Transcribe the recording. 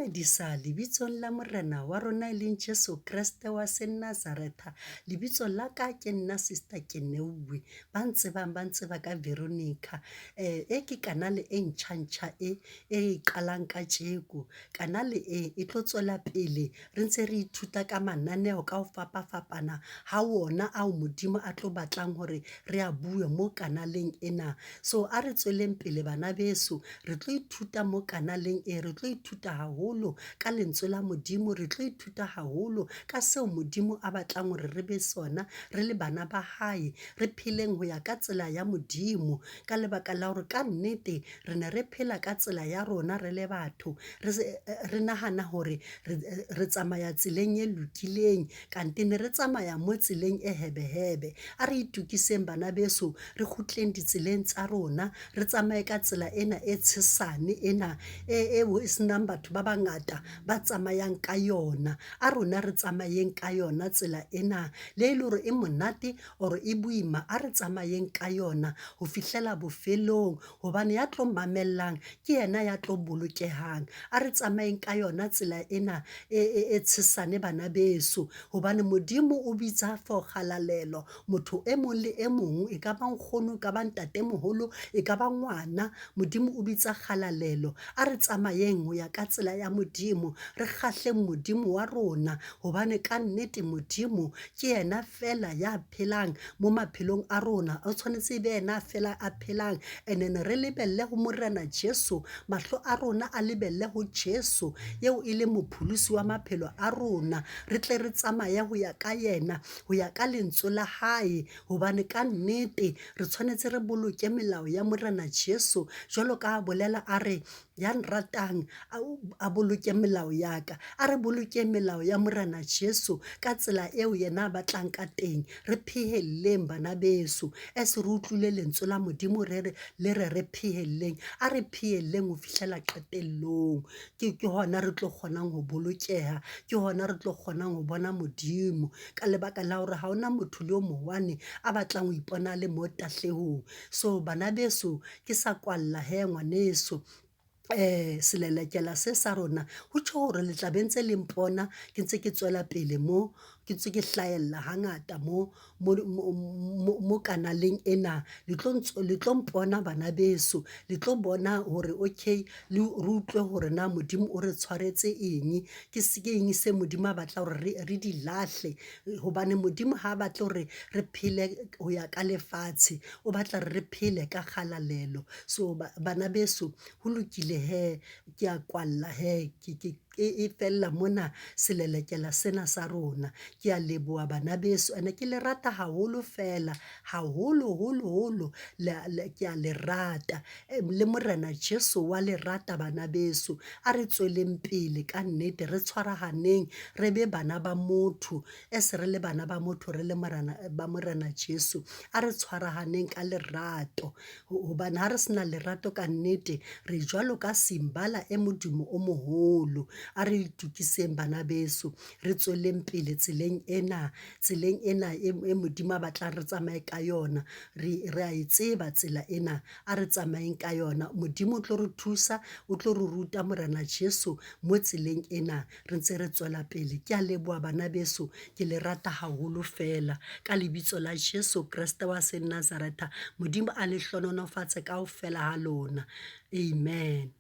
dumedisa lebitsong la Morena wa rona e leng Jesu Kreste wa Senazaretha. Lebitso la ka ke nna Sister Keneuwe. Ba ntsebang ba ntseba ka Veronica. E ke kanale e ntjha-ntjha e, e qalang kajeko. Kanale e e tlo tswela pele re ntse re ithuta ka mananeo ka ho fapafapana ha wona ao Modimo a tlo batlang hore re a bue mo kanaleng ena. So a re tsweleng pele bana beso, re tlo ithuta mo kanaleng e, re tlo ithuta haholo ka lentswe la Modimo, re tlo ithuta haholo ka seo Modimo a batlang hore re be sona re le bana ba hae, re pheleng ho ya ka tsela ya Modimo. Ka lebaka la hore ka nnete re ne re phela ka tsela ya rona re le batho, re nahana hore re tsamaya tseleng e lokileng, kante ne re tsamaya mo tseleng e hebehebe. A re itokiseng bana beso, re kgutleng ditseleng tsa rona, re tsamaye ka tsela ena e tshesane ena e e senang batho ba bangata ba tsamayang ka yona. A rona re tsamayeng ka yona tsela ena, le e le hore e monate or e boima, a re tsamayeng ka yona ho fihlela bofelong. Hobane ya tlo mamellang ke yena ya tlo bolokehang. A re tsamayeng ka yona tsela ena e tshesane bana beso, hobane Modimo o bitsa for kgalalelo motho e mong le e mong, e ka ba nkgono, e ka ba ntatemoholo, e ka ba ngwana. Modimo o bitsa kgalalelo. A re tsamayeng ho ya ka tsela ya Modimo, re kgahleng Modimo wa rona, hobane ka nnete Modimo ke yena feela ya phelang mo maphelong a rona. O tshwanetse e be yena feela a phelang. And then re lebelle ho Morena Jesu, mahlo a rona a lebelle ho Jesu eo e leng mopholosi wa maphelo a rona. Re tle re tsamaye ho ya ka yena, ho ya ka lentswe la hae, hobane ka nnete re tshwanetse re boloke melao ya Morena Jesu. Jwalo ka ha bolela a re, ya nratang a boloke melao ya ka. A re bolokeng melao ya Morena Jesu ka tsela eo yena a batlang ka teng. Re phehelleng bana beso, as re utlwile lentswe la Modimo re re le re re phehelleng. A re phehelleng ho fihlela qetellong. Ke hona re tlo kgonang ho bolokeha, ke hona re tlo kgonang ho bona Modimo. Ka lebaka la hore ha hona motho le o mo one a batlang ho ipona a le mo tahlehong. So bana beso, ke sa kwalla hee ngwaneso, selelekela se sa rona. Ho tjho hore le tla be ntse le mpona ke ntse ke tswela pele mo, ke ntse ke hlahella hangata mo mo kanaleng ena. Le tlo le tlo mpona bana beso, le tlo bona hore okay le re utlwe hore na Modimo o re tshwaretse eng. Ke ke eng se Modimo a batla hore re di lahle, hobane Modimo ha a batle hore re phele ho ya ka lefatshe. O batla re phele ka kgalalelo. So bana beso, ho lokile hee, ke a kwalla hee, ke e fella mona selelekela sena sa rona. Ke a leboha bana beso, ene ke le rata haholo feela, haholo holo holo, ke a le rata. Le Morena Jesu wa le rata bana beso. A re tsweleng pele ka nnete, re tshwarahaneng, re be bana ba motho. As re le bana ba motho, re le morena ba Morena Jesu. A re tshwarahaneng ka lerato, hobane ha re se na lerato ka nnete, re jwalo ka simbala e modumo o moholo. A re itokiseng bana beso, re tsweleng pele tseleng ena, tseleng ena e Modimo a batlang re tsamaye ka yona. Re a e tseba tsela ena, a re tsamayeng ka yona. Modimo o tlo re thusa, o tlo re ruta Morena Jesu mo tseleng ena, re ntse re tswela pele. Ke a leboha bana beso, ke le rata haholo feela. Ka lebitso la Jesu Kreste wa Senazaretha, Modimo a le hlohonolofatse kaofela ha lona. Amen.